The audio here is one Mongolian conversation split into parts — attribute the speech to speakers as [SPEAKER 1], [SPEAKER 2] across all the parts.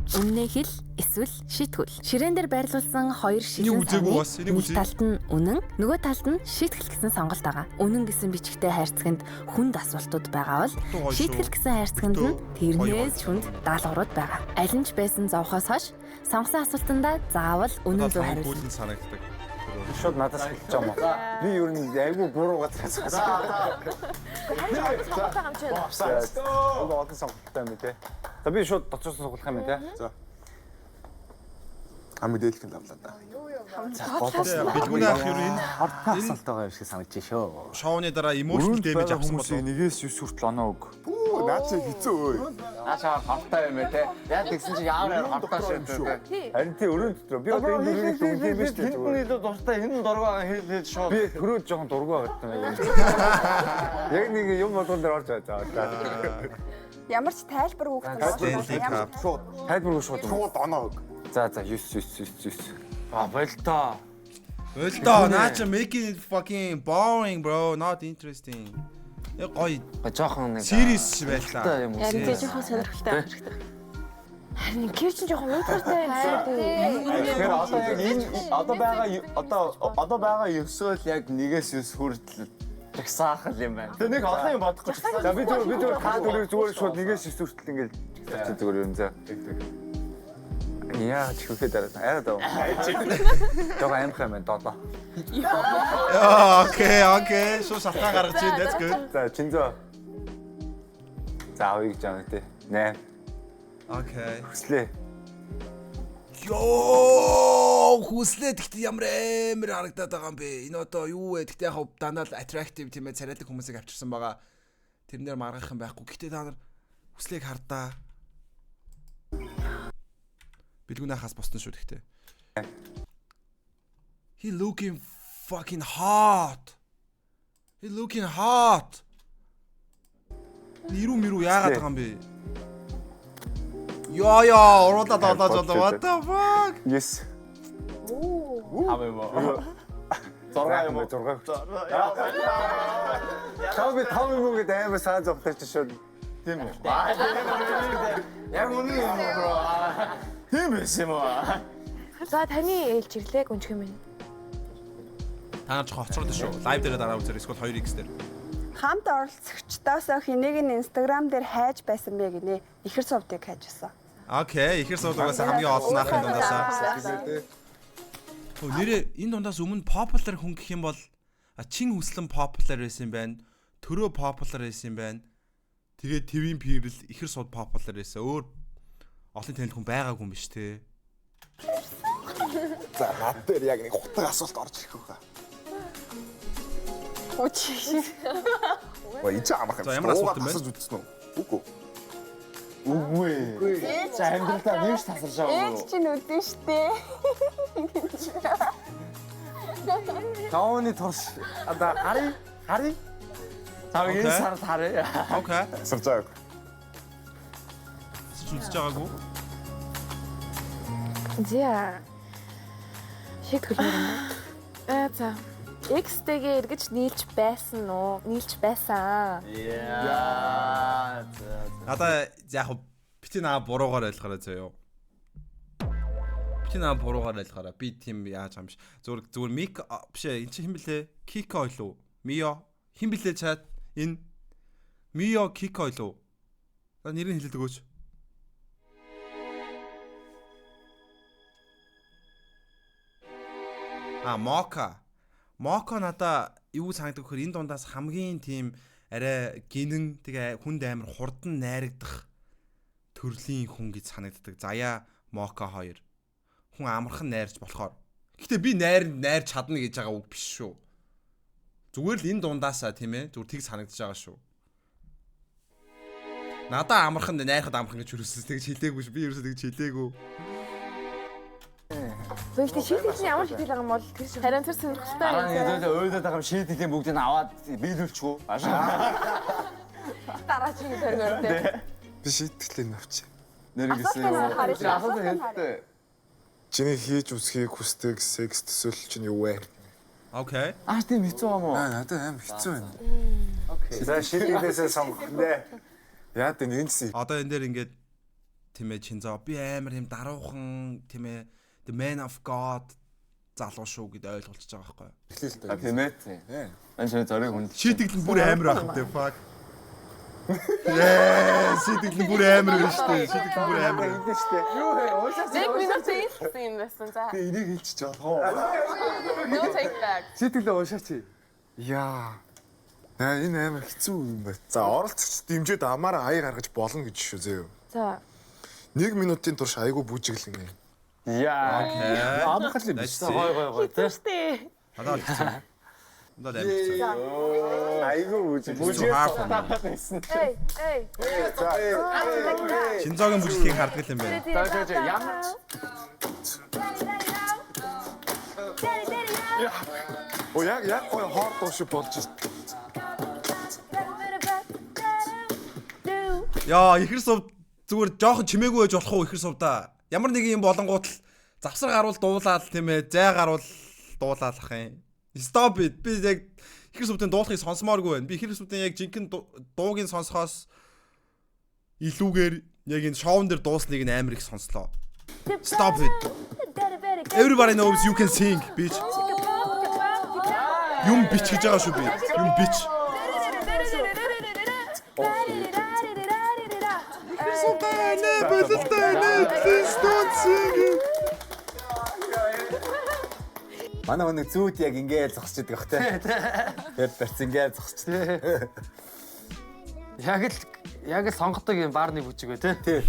[SPEAKER 1] Үннээ хэл эсвэл шийтгэл. Ширээн дээр байрлуулсан хоёр
[SPEAKER 2] Энийг
[SPEAKER 1] шилэн
[SPEAKER 2] үзээгүй
[SPEAKER 1] савны
[SPEAKER 2] бас, энийг
[SPEAKER 1] нэг
[SPEAKER 2] үзье.
[SPEAKER 1] талд нь үнэн, нөгөө талд нь шийтгэл гэсэн сонголт байгаа. Үнэн гэсэн бичгтээ хайрцагт хүнд асуултууд байгаа бол
[SPEAKER 2] Дутуу гоё шүү.
[SPEAKER 1] шийтгэл гэсэн хайрцагт нь
[SPEAKER 2] Дутуу
[SPEAKER 1] тэрнээс
[SPEAKER 2] гоё.
[SPEAKER 1] хүнд даалгаврууд байгаа. Аль нь ч байсан зовхоос хойш сонгосон асуултандаа заавал үнэн зөв хариулна.
[SPEAKER 2] Гүйлэн санагддаг.
[SPEAKER 3] Шууд надаас хэлж байгаа юм уу? Би ер нь айгүй буруу газар асуусан.
[SPEAKER 4] Сонголт байгаа юм чинь.
[SPEAKER 3] Айгүй олон сонголттой юм тий. За би шууд дотроос сонголох юм тий.
[SPEAKER 5] За. А мэдээлэх нь лавлаа да.
[SPEAKER 2] Бэлгүүн ах ер нь энэ
[SPEAKER 6] Хортой асуулт байгаа юм шиг санагдаж шөө.
[SPEAKER 2] шоуны дараа emotional damage авсан болов.
[SPEAKER 3] нэгээс 9 хүртэл оноо өг.
[SPEAKER 5] Пүү наа чи хэцүү өө.
[SPEAKER 6] Наашаа хортой юм бэ те. Яг тэгсэн чи ямар ямар хортой шүү дээ.
[SPEAKER 3] Харин тий өрөөнд дотор би одоо энэ дөрвийг дүгнэх юм биш үү
[SPEAKER 6] Тэнд нь
[SPEAKER 3] зүгээр.
[SPEAKER 6] илүү дуртай, энэ нь дургүй байгаа хэл хэл шууд.
[SPEAKER 3] Би төрөөд жоохон дургүй байгаа юм. Яг нэг юм болгон дээр орж байгаа. За.
[SPEAKER 4] Ямар ч тайлбар өгөх
[SPEAKER 2] Stanley Cup.
[SPEAKER 5] Шууд
[SPEAKER 3] Тайлбар шууд.
[SPEAKER 5] шууд оноо өг.
[SPEAKER 3] За за 9 9 9 9.
[SPEAKER 6] А болтоо.
[SPEAKER 2] Болдоо наа чи making it fucking boring bro, not interesting. Яг гоё
[SPEAKER 6] Жохон нэг
[SPEAKER 2] serious байлаа.
[SPEAKER 6] юм уу?
[SPEAKER 7] Харин тий жоохон сонирхолтой байх хэрэгтэй.
[SPEAKER 4] Харин гэр чинь жоохон уйдгартай юм шиг тий.
[SPEAKER 6] Тэгэхээр одоо яг энэ одоо байгаа одоо байгаа ёсоол яг нэгээс 9 хүртэл жагсаах л юм байна. Тэгээ нэг олон юм бодохгүй ч.
[SPEAKER 3] За би зүгээр та дөрөв зүгээр шууд нэгээс 9 хүртэл ингээл чи зүгээр юм за. Яа чихвэхээ дараа арай даа. Жог аимх юм байна долоо.
[SPEAKER 2] Okay, okay. Шууд шалтгаан гаргаж байна. That's good.
[SPEAKER 3] За чинзөө. За авъя гэж байгаа тий. 8
[SPEAKER 2] Okay.
[SPEAKER 3] хүслээ.
[SPEAKER 2] Йоо, хүслээ тэгтээ ямар амар харагдаад байгаа юм бэ? Энэ одоо юу вэ? Тэгтээ яг дандаа л attractive тийм ээ царайлаг хүмүүсийг авчирсан байгаа. Тэрнээр маргах юм байхгүй. Гэтэ та нар хүслийг хардаа. Бэлгүүн ахаас боссон шүү тэгтээ. He looking fucking hot. He looking hot. Нэрүү мэрүү яагаад байгаа юм бэ? Йоо ёо, уруулаад олоод жолоо. What the fuck?
[SPEAKER 3] 9
[SPEAKER 6] Хав юм уу?
[SPEAKER 3] 6 юм уу? 6. Тав би тав юм уу гэдэг амар саа зовтой чи шууд.
[SPEAKER 6] Тийм үү? Яг үнэн юм уу бро? Тийм байсан юм уу?
[SPEAKER 4] За таны ээлж ирлээ гүнжих юм байна.
[SPEAKER 2] Та нар жоохон хоцроод шүү. Лайв дээр дараа үзээр эсвэл 2x дээр.
[SPEAKER 8] Хамт оролцогчдоос хэнийг нь Instagram дээр хайж байсан бэ гинэ. Ихэр сувдыг хайж байсан.
[SPEAKER 2] Окей, ихэр сууд угаасаа хамгийн олон ахын дундаасаа. Өө нэрээ энэ дундаас өмнө popular хүн гэх юм бол чин хүслэн popular байсан юм байна. Төрөө popular байсан юм байна. Тэгээд твийн пирэл ихэр сууд popular байсан. Өөр олон танил хүн байгаагүй юм биш те.
[SPEAKER 5] За над дээр яг нэг хутга асуулт орж ирэх үү.
[SPEAKER 4] Үгүй.
[SPEAKER 5] Ой энэ ч амархан.
[SPEAKER 2] За, ямар асуулт юм бэ?
[SPEAKER 5] Асууж үзсэн үү? Үгүй.
[SPEAKER 6] Үгүй. За амьдралдаа нэг ч тасарч
[SPEAKER 8] Ээж
[SPEAKER 6] байгаагүй.
[SPEAKER 8] чинь үдэн штэ.
[SPEAKER 6] Тавны турш одоо харъя. Харъя. Тав энэ
[SPEAKER 2] Окей.
[SPEAKER 6] сард харъя.
[SPEAKER 2] Окей.
[SPEAKER 5] Асарч байгааг.
[SPEAKER 2] Асууж үзэж байгаагүй.
[SPEAKER 4] За. Шийтгэл юм байна.
[SPEAKER 7] Аа за. X-тэйгээ эргэж нийлж байсан уу? Нийлж байсан.
[SPEAKER 6] Яа.
[SPEAKER 2] Надаа яг хав бити наа буруугаар ойлгоорой заяо. Бити наа буруугаар ойлгоорой. Би тийм яаж юм биш. Зүгээр зүгээр мик биш ээ. Эн чинь хэн блэ? Кико илүү. Мио хэн блэ чат? Энэ Мио Кико илүү. За нэрийг хэлээд өгөөч. А Мока. Мока надаа юу санагдах вэхээр энэ дундаас хамгийн тийм арай гинэн тэгээ хүнд амар хурдан найрагдах төрлийн хүн гэж санагддаг. Заяа Мока хоёр. Хүн амархан найрч болохоор. Гэтэ би найр найрч чадна гэж байгаа үг биш шүү. Зүгээр л энэ дундаасаа тийм ээ зүгээр тэг санагдаж байгаа шүү. Надаа амархан найрахад амархан гэж юусэн тэгж хэлээгүй шүү. Би юусэн тэгж хэлээгүй.
[SPEAKER 4] Гэхдээ шийтгэл нь ямар шийтгэл байгаа юм бол тэр шиг.
[SPEAKER 7] Харин тэр сонирхолтой
[SPEAKER 6] Дараа нь
[SPEAKER 7] юм.
[SPEAKER 6] хэдүүлээ уйлаад байгаа юм шийтгэлийн бүгдийг нь аваад биелүүлчихв.
[SPEAKER 4] Дараа чинь тэргээр тий.
[SPEAKER 5] Би шийтгэлээ навч.
[SPEAKER 6] Нэр гэсэн юм уу?
[SPEAKER 8] Асуултыг харъя.
[SPEAKER 6] Асуулт хэлдэг.
[SPEAKER 5] Чиний хийж үзхийг хүсдэг секс төсөөлөл чинь юу вэ?
[SPEAKER 2] Окей.
[SPEAKER 6] Аа тийм хэцүү юм уу?
[SPEAKER 5] Аа надад аим хэцүү байна.
[SPEAKER 3] За шийдэгдээсээ сонгох нэ.
[SPEAKER 5] Яа тийм энэ ч
[SPEAKER 2] Одоо энэ дээр ингээд тийм ээ, Чинзо би амар юм даруухан, тийм ээ, the man of God залуу шүү гэд ойлголцож байгаа байхгүй юу?
[SPEAKER 5] Эхлэе л
[SPEAKER 6] А
[SPEAKER 5] дээ.
[SPEAKER 6] тийм ээ. Энэ шинэ зориг хүнд.
[SPEAKER 2] Шийтгэл нь бүр амар байх юм те, fuck. Яа, шийтгэл нь бүр амар байна шүү дээ. Шийтгэл нь бүр амар.
[SPEAKER 6] Ингэдэж штэ. Юу вэ? Уушаас
[SPEAKER 7] Нэг минут хэлсэн юм байсан. За.
[SPEAKER 6] Би энийг хэлчих болох уу?
[SPEAKER 7] No take back.
[SPEAKER 3] Сэтгэлээ уншаач.
[SPEAKER 5] Яа. Наа, энэ амар хэцүү юм байна. За, оролцогч дэмжиж амаараа аяа гаргаж болно гэж шүү зөө.
[SPEAKER 7] За.
[SPEAKER 5] 1 минутын турш айгүй бүжиглэн.
[SPEAKER 6] Яа.
[SPEAKER 2] Окей.
[SPEAKER 3] Амархан юм биш.
[SPEAKER 2] Nice.
[SPEAKER 9] Гой гой гой тий.
[SPEAKER 7] Штэ.
[SPEAKER 2] Надад бол хэцүү. Надад амар хэцүү.
[SPEAKER 3] Айгүй бүжиг.
[SPEAKER 2] Too hard for me.
[SPEAKER 7] Эй, эй.
[SPEAKER 2] Шинзогийн бүжиглэхийг хардаг юм байна.
[SPEAKER 6] За за ямар
[SPEAKER 5] Оо, яг гоё хоор дуу шиг болж байна.
[SPEAKER 2] Яа, ихэр сув зүгээр жоохон чимээгүй байж болох уу ихэр сувда. Ямар нэг юм болонгууд л завсар гарвал дуулаад, тийм ээ, зай гарвал дуулаалах юм. Stop it. Би яг ихэр сувдын дуулахыг сонсомооргүй байна. Би ихэр сувдын яг жинхэнэ дууг нь сонсохоос илүүгээр яг энэ шоун дээр дуусныг нь амар их сонслоо. Stop it. Everybody knows you can sing, bitch. Юм бич гэж байгаа шүү би. Юм бич. Ихэр сувдаа нэ бололтой нэ, please don't sing it.
[SPEAKER 6] Манай хүн нэг зүүд яг ингээд зогсож идэг бах те. Тэр барьц ингээд зогсож.
[SPEAKER 9] Яг л сонгодог юм баарны бүжиг бай тий.
[SPEAKER 6] Тий.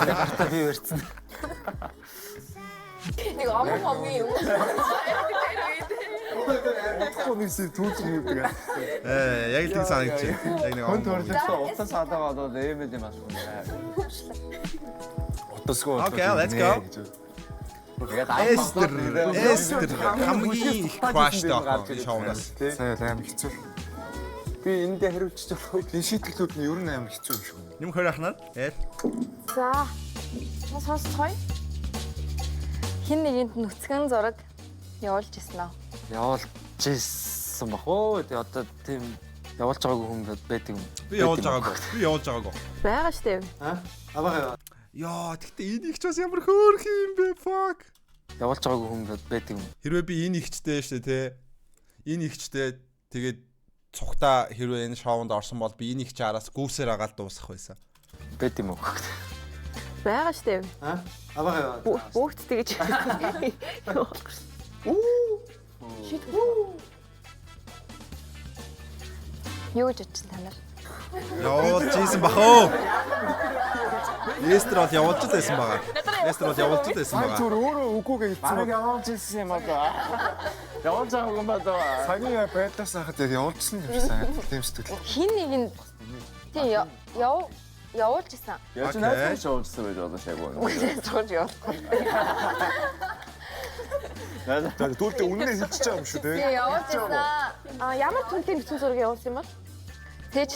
[SPEAKER 9] Гартаа би барьцсан.
[SPEAKER 7] Нэг омон омын юм.
[SPEAKER 5] Удахгүй нэг зүйл түүж хийдэг.
[SPEAKER 2] Э, яг л тийм санагдчих. Яг нэг
[SPEAKER 6] Хүн төрлөختөө утас алаагаа бол ийм л юм асууна.
[SPEAKER 5] Утасгүй.
[SPEAKER 2] Okay, let's go.
[SPEAKER 6] Тэгээд
[SPEAKER 2] Эстер, Эстер хамгийн их crushтай охин шоунаас.
[SPEAKER 5] Сая л амар хэцүү.
[SPEAKER 6] Би эндээ хариулчих болох уу?
[SPEAKER 5] Энэ шийтгэлүүд нь ер нь амар хэцүү юм шиг байна.
[SPEAKER 2] Нэм хөр ахнаа. Ээл.
[SPEAKER 7] За. Сонсцгоё.
[SPEAKER 4] Хин нэгэнд нүцгэн зураг явуулж ирсэн аа.
[SPEAKER 9] Явуулж ирсэн бах уу. Тэгээ одоо тийм явуулж байгаагүй хүн байдаг юм.
[SPEAKER 2] Би явуулж байгаагүй. Би явуулж байгаагүй.
[SPEAKER 4] Байгаа штэ.
[SPEAKER 9] Аа? Абаа.
[SPEAKER 2] Яа, тэгтээ энэ ихч бас ямар хөөрх юм бэ? Fuck.
[SPEAKER 9] Явуулж байгаагүй хүн байдаг юм.
[SPEAKER 2] Хэрвээ би энэ ихчтэй штэ те. Энэ ихчтэй тэгээд цухтаа хэрвээ энэ шоунд орсон бол би энэ ихч араас гүүсээр агаал дуусгах байсан.
[SPEAKER 9] Байд юм уу?
[SPEAKER 4] Байгаа штэ.
[SPEAKER 9] Аа? Абаа.
[SPEAKER 4] Бүгд тэгэж. Юу гэж бодчих та нар?
[SPEAKER 2] Явуулж ийсэн бах оо. Эстер бол явуулж л байсан байгаа. Эстер бол явуулж л байсан байгаа.
[SPEAKER 5] Зүгээр өөрөө үгүйгээ хэлсэн
[SPEAKER 6] Бараг явуулж ирсэн юм одоо. Явуулж байгаагүй юм ба даа.
[SPEAKER 5] Цагийн байдлаас хахад яг явуулжсэн юм шиг санагдал тийм сэтгэл.
[SPEAKER 4] Хин нэгэнд тийм явуулж исэн.
[SPEAKER 6] Яаж найз явуулжсан байж болно шайгүй.
[SPEAKER 4] Зурж явуулахгүй.
[SPEAKER 5] За, дүүлдэ үнэнээ хэлчихэж байгаа юм шүү
[SPEAKER 4] Тийм
[SPEAKER 5] дээ.
[SPEAKER 4] явуулж исэн.
[SPEAKER 7] А ямар түнтэй нүцгэн зураг явуулсан юм бол?
[SPEAKER 4] Тэгэж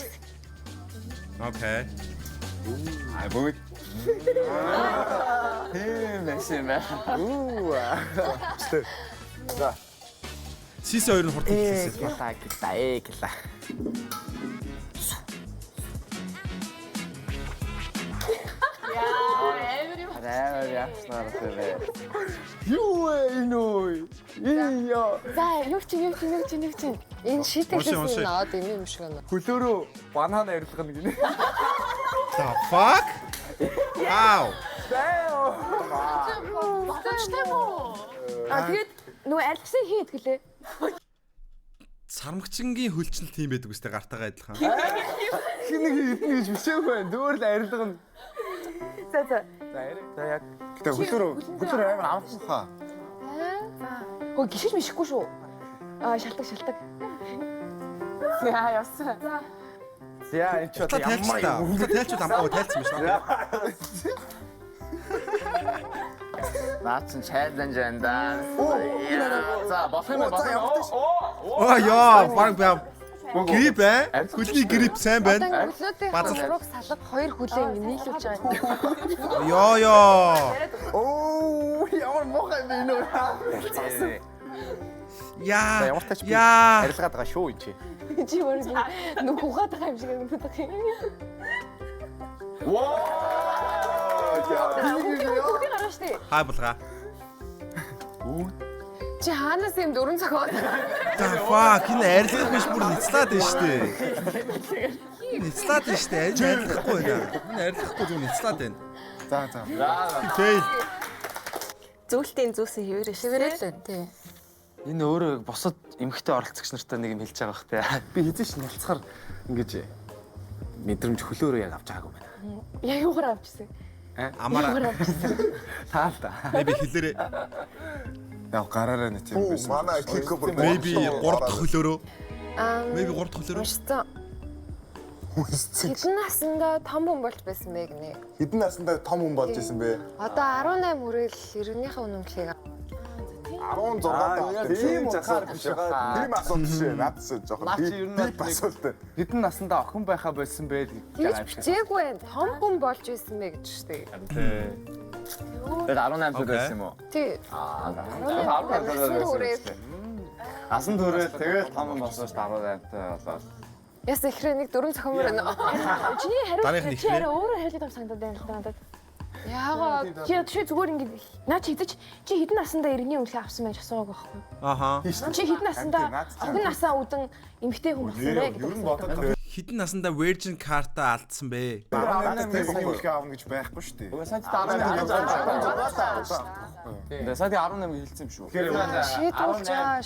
[SPEAKER 2] Окей.
[SPEAKER 6] Ай бүгд. Тийм байсан юм байна.
[SPEAKER 3] Үу.
[SPEAKER 2] Сиси хоёр нь хурдан хэлсэн.
[SPEAKER 6] Гэлаа гэлаа ээ гэлаа.
[SPEAKER 7] Яа, амар юм.
[SPEAKER 6] Амар яаснаар бэ. Юу вэ энэ үү? Ия.
[SPEAKER 7] За, юу чинь, юу чинь, юу чинь, юу чинь.
[SPEAKER 4] энэ шийтгэл
[SPEAKER 2] Унши, унши.
[SPEAKER 4] нь аваад юм юм шиг байна.
[SPEAKER 3] Хөлөөрөө банан арилгана гинэ.
[SPEAKER 2] The fuck? How?
[SPEAKER 7] Боломжтой мó. А тэгээд нөгөө арилгасан хин итгэлээ.
[SPEAKER 2] Сармагчингийн хөлчнөл тийм байдаг үстэй гартаагаа адилхан.
[SPEAKER 3] Хин нэг идэнэ гэж бичээгүй байна. Зүгээр л арилгана.
[SPEAKER 7] За за.
[SPEAKER 3] За яриа. За яг.
[SPEAKER 5] Гэтэ хөлөөрөө амар амархан хаа.
[SPEAKER 7] Хөө гიშиж мишихгүй шүү. А шалтак шалтак. За явсан.
[SPEAKER 6] За энэ ч одоо ямар
[SPEAKER 2] Ямар юм. Тайлчуд амгаа тайлцсан биш үү?
[SPEAKER 6] Наа чин challenge энэ да. За болох юм байна.
[SPEAKER 2] Оо яа, баг баг. Грип ээ? Хөлний грип сайн
[SPEAKER 4] Одоо
[SPEAKER 2] байна.
[SPEAKER 4] ингэ хөлөөдийн
[SPEAKER 2] Базал.
[SPEAKER 4] зураг салга хоёр хүлээ ингэ нийлүүлж байгаа.
[SPEAKER 2] Йоо ёо.
[SPEAKER 6] Оо ямар муухай юм бэ энэ үү?
[SPEAKER 2] Яа.
[SPEAKER 6] За ямар тач би
[SPEAKER 2] Яа.
[SPEAKER 6] арилгаад байгаа шүү энэ чи.
[SPEAKER 7] Чи өөр нүх ухаад байгаа юм шиг санагдаад байгаа юм.
[SPEAKER 6] Вау!
[SPEAKER 7] Бүгдийг гаргана шүү дээ.
[SPEAKER 2] Хай булгаа.
[SPEAKER 7] Чи хаанаас юм дөрөн зохион?
[SPEAKER 2] The fuck энэ арилгах биш бүр ницлаад байна шүү дээ. Ницлаад байна шүү дээ. Энэ арилгахгүй байна. Энэ арилгахгүй зүгээр ницлаад байна.
[SPEAKER 5] За за.
[SPEAKER 2] Fail.
[SPEAKER 1] Зүйлтийн зүүсэн хэвээрээ
[SPEAKER 7] Хэвээрээ л байна тий.
[SPEAKER 9] Энэ өөрөө бусад эмэгтэй оролцогч нартай нэг юм хэлж байгаа бах те. Би хэзээ ч нялцахаар ингэж мэдрэмж хөлөөрөө яг авч байгаагүй байна.
[SPEAKER 7] Яг юугаар авчихсан?
[SPEAKER 2] Амаараа.
[SPEAKER 9] Таа л да.
[SPEAKER 2] Maybe хэлээрээ.
[SPEAKER 5] Яг гараараа нэг тийм байсан.
[SPEAKER 10] Манай Кико бүр
[SPEAKER 2] Maybe 3 дахь хөлөөрөө.
[SPEAKER 7] Аа.
[SPEAKER 2] Maybe 3 дахь хөлөөрөө.
[SPEAKER 7] Уншсан. Хэдэн насндаа том хүн болж байсан бэ гинэ?
[SPEAKER 10] Хэдэн насндаа том хүн болж исэн бэ?
[SPEAKER 7] Одоо 18 хүрэл 90-ийнхаа үнэмлэхийг
[SPEAKER 10] 16 таа.
[SPEAKER 3] Тийм асуулт биш байгаа.
[SPEAKER 10] Тийм асуулт биш ээ. Наадас жоохон
[SPEAKER 3] Наад чи ер нь
[SPEAKER 10] deep асуулт.
[SPEAKER 3] Хэдэн насндаа охин байхаа болсон бэ гэж
[SPEAKER 7] тэгж бичээгүй байна. Том хүн болж байсан бэ гэж шүү дээ.
[SPEAKER 6] Тэгээд 18 сар байсан юм уу?
[SPEAKER 7] Тий.
[SPEAKER 6] Аа
[SPEAKER 7] 18
[SPEAKER 6] 18
[SPEAKER 7] хүрэл.
[SPEAKER 6] Асан төрөөл тэгэл том болсон шүү дээ 18 таа болоод.
[SPEAKER 7] Яс ихрээ нэг дөрөв зохиомор байна.
[SPEAKER 4] Чиний
[SPEAKER 2] Дараагийнх
[SPEAKER 4] хариу
[SPEAKER 2] нь
[SPEAKER 4] чи
[SPEAKER 2] ихрээ.
[SPEAKER 4] арай өөрөөр хэлээд байгаа санагдаад байна л да надад.
[SPEAKER 7] Яагаад
[SPEAKER 4] Чи чи зүгээр ингэ наа чи хэзээ чи хэдэн насандаа иргэний үнэлгээ авсан байж асуугааг байхгүй.
[SPEAKER 2] Аха.
[SPEAKER 4] Чи хэдэн насандаа охин насаа үдэн эмэгтэй хүн болсон бэ гэдэг.
[SPEAKER 10] Ер нь бодоод
[SPEAKER 2] Хэдэн насандаа Virgin card-а алдсан бэ?
[SPEAKER 5] 18 насны үлгээ авна гэж байхгүй шүү дээ.
[SPEAKER 6] Уг сая 18 Тэгээ сая 18 хэлсэн юм шүү.
[SPEAKER 7] шийдүүлж байгаа.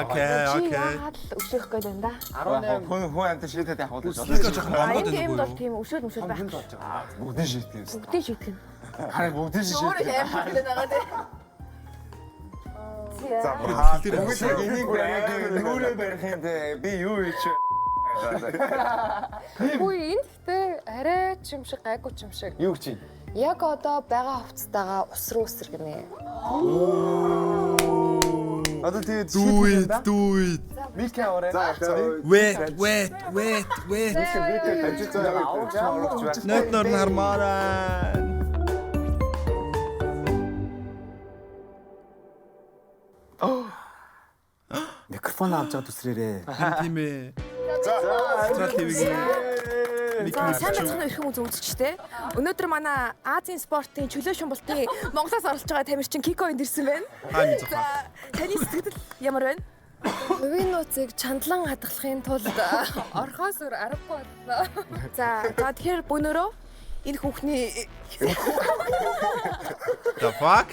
[SPEAKER 2] Окей,
[SPEAKER 4] Чи
[SPEAKER 2] окей.
[SPEAKER 4] яагаад л өшөөх гээд байна да?
[SPEAKER 6] 18 хүн хүн амт шийдэд явах гэж
[SPEAKER 2] Кико жоохон
[SPEAKER 4] А
[SPEAKER 2] монгод
[SPEAKER 4] энэ
[SPEAKER 2] байна
[SPEAKER 4] геймд
[SPEAKER 2] уу?
[SPEAKER 4] бол тийм өшөөл мөшөөл байхгүй.
[SPEAKER 6] Бүгдийн шийдэх юм.
[SPEAKER 4] Бүгдийн шийдэх юм.
[SPEAKER 6] Харин бүгдийн шийдэх.
[SPEAKER 10] За
[SPEAKER 2] Хэлээрээ.
[SPEAKER 6] Бүгд энийг нүрээ барих юм те. Би юу хийж вэ?
[SPEAKER 7] Үгүй энэ гэхдээ арай ч юм шиг гайгүй ч юм шиг.
[SPEAKER 6] Юу гэж юм?
[SPEAKER 7] Яг одоо байгаа хувцастайгаа ус руу үсэр гинэ.
[SPEAKER 6] Одоо тэгээд
[SPEAKER 2] Do it, do it.
[SPEAKER 6] Мика аваарай.
[SPEAKER 10] За
[SPEAKER 2] Wait, wait, wait, wait.
[SPEAKER 10] Мика дамжиж байгаа.
[SPEAKER 2] Нот нор хармаараа.
[SPEAKER 9] Микрофон авч байгаа төсрээрээ.
[SPEAKER 2] Тийм ээ. За TV-гийн
[SPEAKER 4] За сайн байцгаана уу эрхэм үзэгчтэй. Өнөөдөр манай Азийн спортын чөлөө шумбалтын Монголоос оролцож байгаа тамирчин Кико энд ирсэн байна.
[SPEAKER 2] Хаа ми зохио.
[SPEAKER 4] За таны сэтгэл ямар байна?
[SPEAKER 7] Хувийн нууцыг чандлан хадгалахын тулд орхоос өөр аргагүй боллоо.
[SPEAKER 4] За за тэгэхээр бөөнөрөө энэ хүүхний
[SPEAKER 2] The fuck?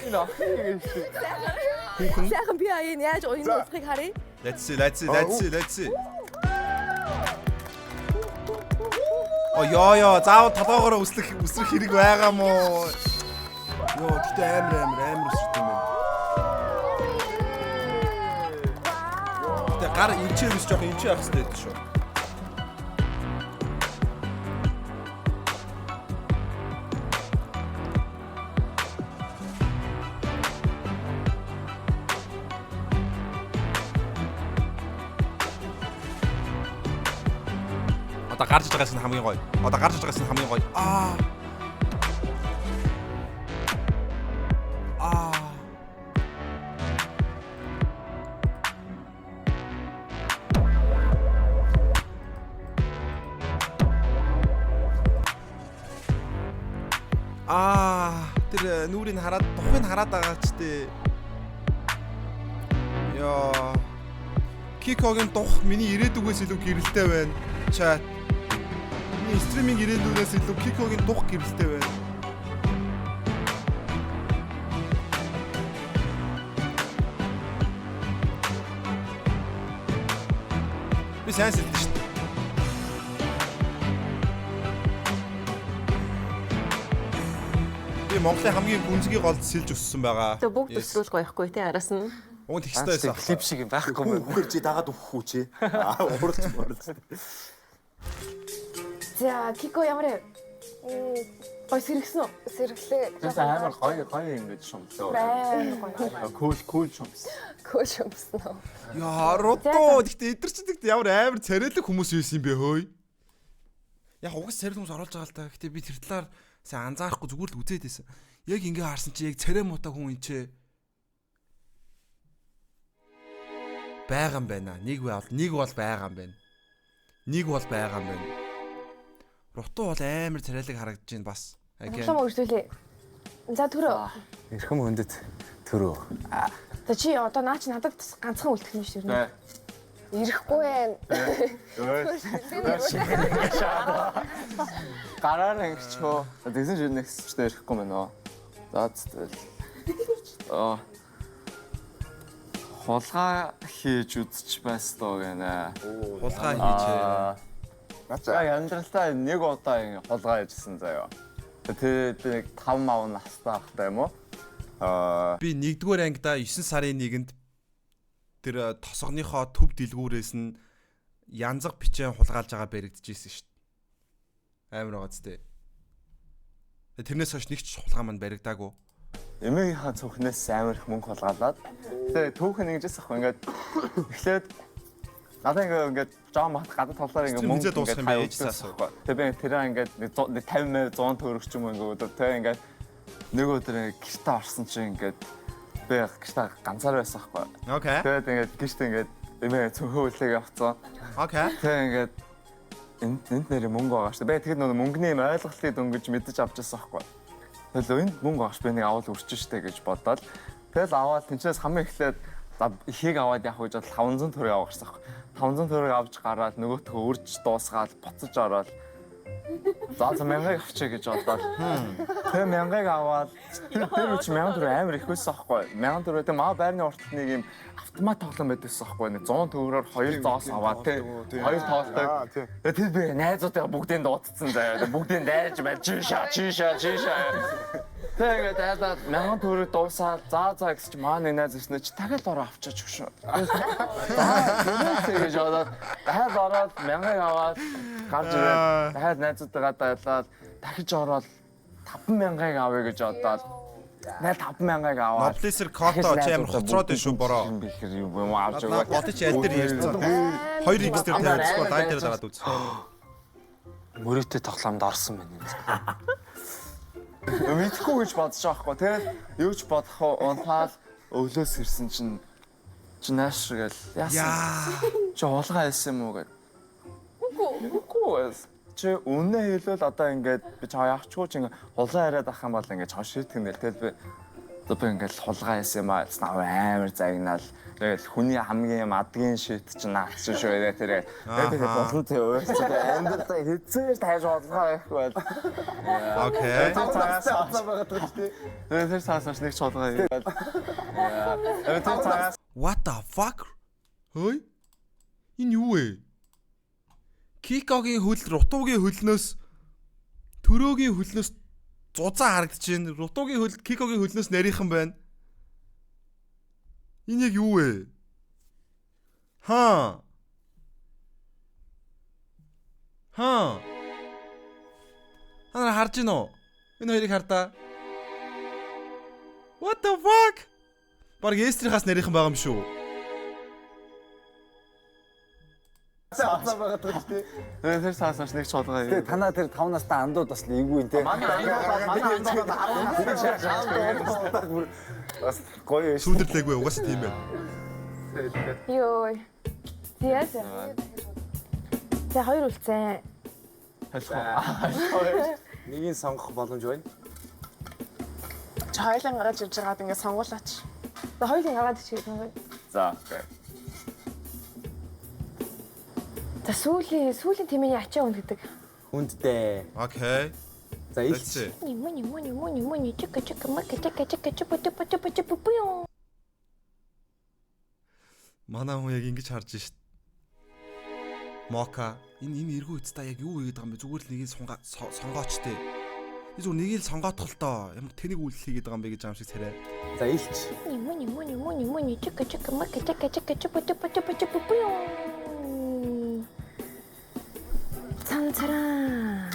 [SPEAKER 2] Хүүхэн.
[SPEAKER 4] сайхан бие аяын яаж уян нууцыг харъя.
[SPEAKER 2] Let's see, let's see, let's see, let's see. О ёо ёо, заавал толгоогоороо өслөх өсрөх хэрэг байгаа мó? Йоо, гэтээ амар амар амар өсөрт юм байна. Гэтээ гар инчээ биш жоох инчээ явах хэрэгтэй байдаг шүү. Одоо гарч иж байгаас нь хамгийн гоё. Одоо гарч иж байгаас нь хамгийн гоё. Аа. Аа. Аа, тэр нүрийг хараад тухыг хараад байгаа ч тий. Яа. Кикогийн дух миний ирээдүгээс илүү гэрэлтэй байна. Чат. Миний стриминг ирээдүгээс илүү Кикогийн дух гэрэлтэй байна. Би сайн сэлдэж шүү дээ. Би Монголын хамгийн гүнзгий голд сэлж өссөн байгаа.
[SPEAKER 1] Тэгээ бүгд
[SPEAKER 2] Yes.
[SPEAKER 1] өсрүүл гоёхгүй тий араас нь.
[SPEAKER 2] Уг нь тэгстэй байсан.
[SPEAKER 9] Клип шиг юм байхгүй юм.
[SPEAKER 10] Үхээр чи дагаад өгөх үү чи? Аа ууралж ууралж.
[SPEAKER 4] За Кико ямар вэ? Гой сэргсэн үү?
[SPEAKER 7] Сэргэлээ.
[SPEAKER 6] Тэгээс амар гоё гоё ингэж шумлаа.
[SPEAKER 4] Амар гоё.
[SPEAKER 6] Кул кул шумс.
[SPEAKER 7] Көө шумсан уу?
[SPEAKER 2] Яа, рутуу. Гэхдээ эдгэр чинь тэгт ямар амар царайлаг хүмүүс байсан юм бэ хөөе. Яг угаас царайлаг хүмүүс оруулж байгаа л та. Гэхдээ би тэр талаар сайн анзаарахгүй зүгээр л үзээд байсан. Яг ингээ харсан чи яг царай муутай хүн энэ ч байгаа юм байна. Нэг бол нэг бол байгаа юм байна. Нэг бол байгаа юм байна. Рутуу бол амар царайлаг харагдаж байна бас.
[SPEAKER 4] Тоглоом үргэлжлүүлье. За түрөө.
[SPEAKER 3] Эрхэм хүндэт төрөө.
[SPEAKER 4] За чи одоо наа чи надад бас ганцхан үлдэх юм шүү дээ.
[SPEAKER 7] Ирэхгүй байна.
[SPEAKER 6] Гараар ингэчихөө. Тэгсэн чинь нэг хэсэгчтэй ирэхгүй мэн үү. За тэгэл. Аа. Хулгай хийж үзчих байсан гэнэ.
[SPEAKER 2] Хулгай хийжээ.
[SPEAKER 6] За амьдралдаа нэг удаа ингэ хулгай хийжсэн заяа. Тэгээд би нэг 5 мав настай байхдаа юм уу? Аа.
[SPEAKER 2] Би 1-р ангида 9 сарын 1-нд тэр тосгоныхоо төв дэлгүүрээс нь янзаг бичэн хулгайлж байгаа баригдчихсэн шүү дээ. Амар байгаа зү. Тэрнээс хойш нэг ч хулгай манд баригдаагүй.
[SPEAKER 6] Эмээгийнхаа цүнхнээс амар их мөнгө хулгайлаад. Тэгээ түүхэн ингэжсэн ахгүй ингээд эхлээд надаа ингээд жоо мат гадаа тоглоор ингээд мөнгө
[SPEAKER 2] дуусах юм бэ ээж цаас.
[SPEAKER 6] Тэгээ би тэрээ ингээд 50 100 төгрөг ч юм уу ингээд өдөр тэгээ ингээд нэг өдөр ингээд гэртээ орсон чинь ингээд би гэртээ ганцаар байсан ахгүй.
[SPEAKER 2] Окей.
[SPEAKER 6] Тэгээд ингээд гэрт ингээд эмээ цүнхөө үлээг явцсан.
[SPEAKER 2] Окей.
[SPEAKER 6] Тэгээ ингээд энд нэр мөнгө байгаа шүү дээ. Би тэгэхэд нөгөө мөнгөний юм ойлголтыг дөнгөж мэдэж авч ирсэн ахгүй. Тэгэл энд мөнгө авах би нэг авал өрчөн штэ гэж бодоод тэгэл аваад тэнцээс хамгийн эхлээд ихийг аваад явах гэж бодлоо 500 төгрөг авах гэсэн аахгүй. 500 төгрөг авч гараад нөгөөтгөө үрж дуусгаад буцаж ороод за 1000-ыг авчия гэж бодоод тэгээ 1000-ыг аваад тэр үуч 1000 төгрөг амар их байсан аахгүй. 1000 төгрөг тэгээ маа байрны уртл нэг юм автомат тоглоом байдагсан аахгүй. Нэг 100 төгрөгөөр 2 зоос аваад тэ 2 тоолдог. Тэгээ тэр би найзуудтайгаа бүгдийг дуудсан заяа. Бүгдийг дайрж байж чишаа чишаа чишаа. Тэгээд дайлаад 1000 төгрөг дуусаад за за гэсэн чи маа нэг найз ирсэн чи дахиад ороо авчаач өгшөө. Тэгэж бодоод дахиад ороод 1000-ыг аваад гарч ирээд дахиад найзуудтайгаа дайлаад дахиж ороод 5000-ыг авъя гэж бодоод Нэл 5000-ыг аваад.
[SPEAKER 2] Ноблисер Кото чи амар хоцроод байна шүү бороо.
[SPEAKER 6] Бихэр юм авч өгөө.
[SPEAKER 2] Бодож аль дээр ярьсан. 2x дээр тавьчихгүй лайв дээр дараад үз.
[SPEAKER 9] Мөрөөдтэй тоглоомд орсон байна.
[SPEAKER 6] Мэдхгүй гэж бодож байгаа хгүй. Тэгээд юу ч бодох уу унтаал өвлөөс ирсэн чинь чи нааш гэл яасан. Чи хулгай хийсэн юм уу гэд. Үгүй. Чи үнэ хэлвэл одоо ингээд би чаа яахчгүй чи ингээд хулгай яриад ах юм бол ингээд чаа шийтгэн нэл. Тэгэл би одоо би ингээд хулгай хийсэн юм аа амар загнаал. Тэгэл хүний хамгийн юм адгийн шийт чинь наач шүү дээ тэр. Тэгээд болон тэ өөрсдөө амьдралдаа хэзээ тайж хулгай хийхгүй байл.
[SPEAKER 2] Окей.
[SPEAKER 6] Тэр цагаас байгаа даа тий. Тэр цагаас нэг ч хулгай хийгээл. Тэр цагаас
[SPEAKER 2] What the fuck? Хөөе? Энэ юу вэ? Кикогийн хөл Рутуугийн хөлнөөс Төрөөгийн хөлнөөс зузаан харагдаж байна. Рутуугийн хөл Кикогийн хөлнөөс нарийнхан байна. Энэ яг юу вэ? Хаа. Хаа. Та нар харж гин үү? Энэ хоёрыг хардаа. What the fuck? Бараг Эстрихаас нарийнхан байгаа юм шүү.
[SPEAKER 6] байгаа даа тий. Тэр цаас нэг ч хулгай.
[SPEAKER 3] Тэгээ танаа тэр 5 настай андууд бас эвгүй юм те.
[SPEAKER 6] Манай андууд 10
[SPEAKER 3] бас гоё
[SPEAKER 2] шүү. Сүдэрлээгүй угаасаа тийм байна.
[SPEAKER 4] Йой. Зяа. За хоёр үлцэн.
[SPEAKER 3] Нэгийг сонгох боломж байна.
[SPEAKER 7] Чи хоёулын гаргаж ирж байгаад ингээд сонгуулаач.
[SPEAKER 4] За хоёулын гаргаад ирчих юм.
[SPEAKER 6] За окей.
[SPEAKER 4] За сүүлийн тэмээний ачаа үнд гэдэг.
[SPEAKER 3] Хүндтэй.
[SPEAKER 2] Окей.
[SPEAKER 3] За илч.
[SPEAKER 4] Нимэ нимэ нимэ нимэ ни чика чика мака чика чика чипу чипу чипу чипу пю.
[SPEAKER 2] Манай хүн яг ингэж харж шít. Мока энэ эргүү эцдаа яг юу хийгээд байгаа юм бэ? Зүгээр л нэгийг сонгооч тээ. Би зүгээр нэгийг л сонгоотох л доо. Ямар тэнийг үйлдэл хийгээд байгаа юм бэ гэж аам шиг царай.
[SPEAKER 3] За илч.
[SPEAKER 4] Нимэ нимэ нимэ нимэ ни чика чика мака чика чика чипу чипу чипу чипу пю. Цан цараа.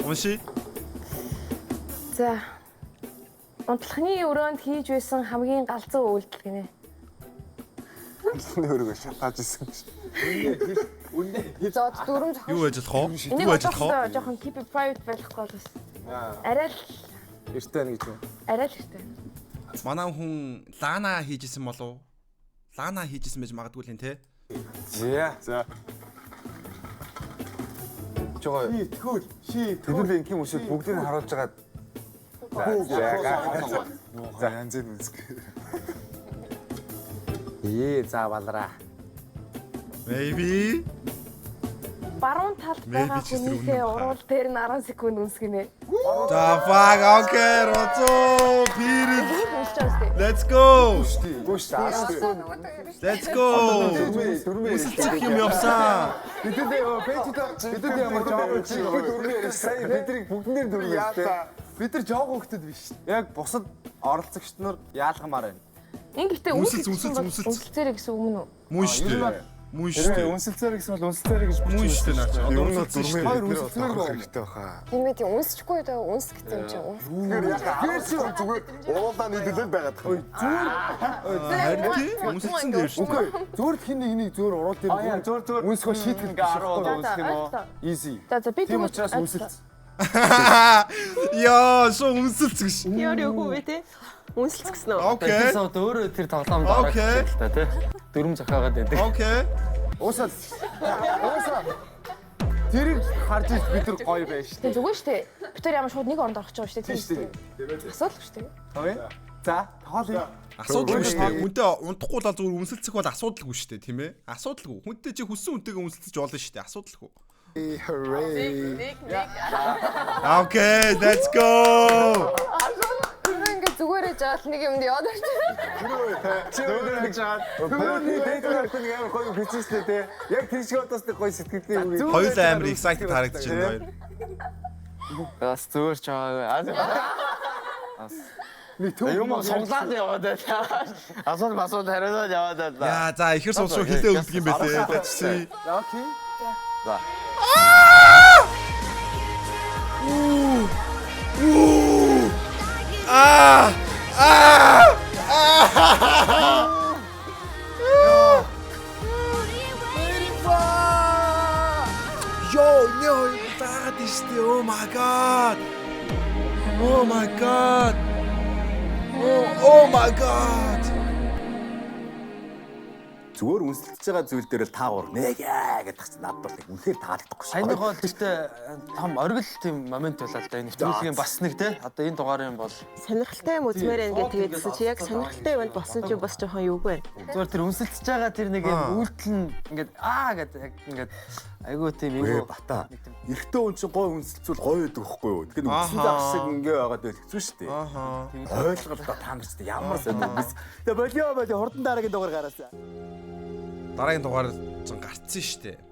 [SPEAKER 2] Унши.
[SPEAKER 4] За. Унтлахны өрөөнд хийж байсан хамгийн галзуу үйлдэл гинэ.
[SPEAKER 5] Унтлахны өрөөгөө шатааж исэн гэж.
[SPEAKER 3] Үнэ.
[SPEAKER 4] За дөрөв зохион.
[SPEAKER 2] Юу ажиллах вэ? Юу ажиллах вэ?
[SPEAKER 4] Жохон keep it private байхгүй бол бас. Арай л
[SPEAKER 3] эртээ нэг гэж юм.
[SPEAKER 4] Арай л эртээ.
[SPEAKER 2] Манай хүн Лана хийжсэн болов? Лана хийжсэн байж магадгүй л юм те.
[SPEAKER 3] За.
[SPEAKER 5] За.
[SPEAKER 3] Мэдж байгаа.
[SPEAKER 5] Шийтгүүл. Шийтгүүл.
[SPEAKER 3] Хэдүүлээ ингийн өсөд бүгдийг нь харуулж байгаа.
[SPEAKER 5] За янз бүр үнсэх.
[SPEAKER 9] Ээ за балраа.
[SPEAKER 2] Maybe.
[SPEAKER 7] Баруун талд
[SPEAKER 2] Maybe
[SPEAKER 7] байгаа
[SPEAKER 2] ч гэсэн
[SPEAKER 7] хүнийхээ
[SPEAKER 2] үнэн баха.
[SPEAKER 7] уруул дээр нь 10 секунд үнсгэнэ.
[SPEAKER 2] The fuck okay, Розо. Period.
[SPEAKER 7] Үнсэж байгаа шүү дээ.
[SPEAKER 2] Let's go.
[SPEAKER 3] Үгүй шүү дээ.
[SPEAKER 2] Let's go. Үнсэлцэх юм явсан.
[SPEAKER 3] Хэдүүлээ пэйжүүд бид ямар жоохон дөрмөө сая бидний бүгдэн дээр дөрмөө шүү дээ.
[SPEAKER 6] Бид нар жоохон хөлтөд биш. Яг бусад оролцогчд нар яалгамаар байна.
[SPEAKER 7] Ин гэхдээ
[SPEAKER 2] Үнсэлц,
[SPEAKER 7] үнсэлц
[SPEAKER 2] үнсэлц, үнсэлц.
[SPEAKER 7] үнсэлцээрэй гэсэн үг мөн үү?
[SPEAKER 2] Мөн шүү дээ. Мөн шүү
[SPEAKER 6] Хэрвээ
[SPEAKER 2] дээ.
[SPEAKER 6] үнсэлцээрэй гэсэн бол үнсэлцээрэй гэж
[SPEAKER 2] Мөн шүү дээ наа чи. Одоо
[SPEAKER 5] Ер нь бол
[SPEAKER 2] үнсэлцэн шүү
[SPEAKER 5] дөрмөө
[SPEAKER 2] дээ.
[SPEAKER 6] Хоёр үнсэлцмээр байгаа.
[SPEAKER 5] хэрэгтэй баха.
[SPEAKER 11] Тийм ээ тийм үнсчихгүй даа үнс гэсэн юм чинь үнс.
[SPEAKER 5] Тэгэхээр яг гэрч зүгээр уулаа нийлүүлээд байгаад байгаа.
[SPEAKER 2] Харин тий үнсэлцэн дээр шүү дээ.
[SPEAKER 3] Үгүй зүгээр л хин нэгнийг зүгээр уруул дээр
[SPEAKER 6] Аа яа зүгээр зүгээр
[SPEAKER 3] үнсгөө шийтгэл
[SPEAKER 6] ингээ 10 удаа үнсэх юм уу?
[SPEAKER 3] Easy.
[SPEAKER 7] За за би
[SPEAKER 3] Тийм
[SPEAKER 7] тэгвэл
[SPEAKER 3] учраас үнсэлц.
[SPEAKER 2] Яа, шуу үнсэлц гэж.
[SPEAKER 12] Яар юу вэ те? Үнсэлц гэсэн үү?
[SPEAKER 2] Окей.
[SPEAKER 9] Тэгээс одоо өөрөө тэр тоглоомд ороод
[SPEAKER 2] Окей.
[SPEAKER 9] л та тий. Дүрм зохиогоод байдаг.
[SPEAKER 2] Окей.
[SPEAKER 3] Уусаа уусаа тэрийг харж иж бид нар гоё байж шүү
[SPEAKER 7] Тийм зүгээр шүү дээ. Бид тэр ямар шууд нэг оронд орох гэж байгаа шүү дээ.
[SPEAKER 3] Тийм шүү дээ.
[SPEAKER 7] Асуудалгүй шүү дээ.
[SPEAKER 3] дээ. За тоолъё.
[SPEAKER 2] Асуудалгүй шүү дээ. Хүнтэй унтахгүй л зүгээр үнсэлцэх бол асуудалгүй шүү дээ, тийм ээ? Асуудалгүй. Хүнтэй чи хүссэн хүнтэйгээ үнсэлцэж болно шүү дээ. Асуудалгүй.
[SPEAKER 5] Hooray.
[SPEAKER 2] Okay, let's go.
[SPEAKER 11] Тэр ингээ зүгээрээ жаал нэг юмд яваад орчих.
[SPEAKER 3] Чи өөрөө нэг жаад. Түрүүний дээд нэг амар гоё бичсэн шүү дээ те. Яг тэр шиг одоос нэг гоё сэтгэлдээ үгүй.
[SPEAKER 2] Хоёулаа амар excited харагдаж байна хоёр.
[SPEAKER 6] Бас зүгээр ч байгаагүй. Бас
[SPEAKER 3] Нэг төв
[SPEAKER 6] юм суглаад яваад байлаа. Асуул масуул хариулаад яваад байлаа.
[SPEAKER 2] Яа, за ихэр сул шүү хилээ өгдөг юм бэлээ. Let's see.
[SPEAKER 3] Окей.
[SPEAKER 6] За.
[SPEAKER 2] Аа! Аа! Аа! Йоо, нөө заагаад штэ. Oh my god. Oh my god. Oh, oh my god.
[SPEAKER 10] Зүгээр үнсэлж байгаа зүйл дээр л та гур нэг ээ гэдэг чинь надад бол нэг үнэхээр таалагдахгүй шүү.
[SPEAKER 9] Саяны гол гэхдээ том оргил тийм момент байлаа л да. Энэ нэвтрүүлгийн бас нэг те. Одоо энэ дугаарын бол
[SPEAKER 12] Сонирхолтой юм үзмээр байна гэж тэгээдсэн чи яг сонирхолтой юмд болсон чи бас жоохон юугүй байна.
[SPEAKER 9] зүгээр тэр үнсэлцэж байгаа тэр нэг юм үйлдэл нь ингээд аа гэдэг яг ингээд айгүй тийм
[SPEAKER 10] Ээ
[SPEAKER 9] эвгүй.
[SPEAKER 10] бата. Эрэгтэй хүн чинь гой үнсэлцвэл гоё байдаг байхгүй юу? Тэгэхээр үндсэн зах шиг ингээ байгаад байл хэцүү шүү дээ.
[SPEAKER 2] Ааха.
[SPEAKER 10] Ойлголтоо та нар ч ямар сонир биз. Тэгээ болио болио хурдан дараагийн дугаар гараасаа.
[SPEAKER 2] Дараагийн дугаар зэн гарцсан штэ.